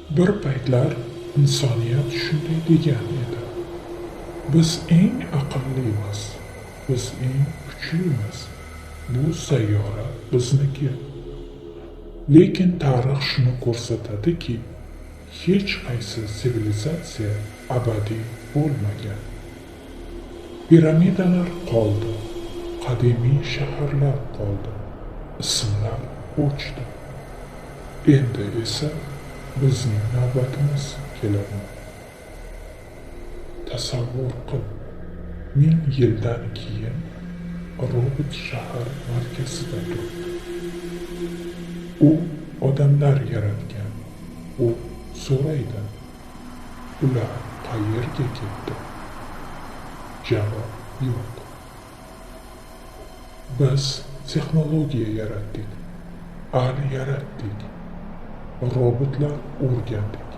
Bir paytlar insoniyat shunday degan edi: biz eng aqllimiz, biz eng kuchlimiz, bu sayyora bizniki. Lekin tarix shuni ko'rsatadiki, hech qaysi sivilizatsiya abadiy bo'lmagan. Piramidalar qoldi, qadimiy shaharlar qoldi, ismlar o'chdi. Endi esa bizning navbatimiz keladi. Tasavvur qil, 1000 yildan keyin robot shahar markazida turibdi. U odamlar yaratgan. U so'raydi: ular qayerga ketdi? Javob yo'q. Biz texnologiya yaratdik, al yaratdik, robotlar o'rgandik.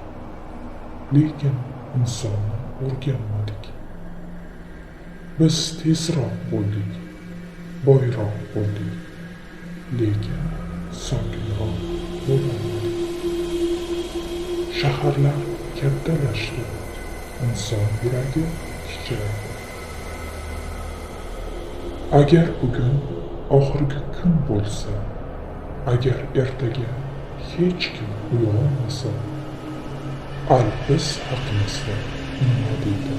Lekin insonni o'rganmadik. Biz tezroq bo'ldik, boyroq bo'ldik, lekin sokinroq bo'lolmadik. Shaharlar kattalashdi, inson yuragi kichraydi. Agar bugun oxirgi kun bo'lsa, agar ertaga hech kim uyg'onmasa, al biz haqimizda nima deydi?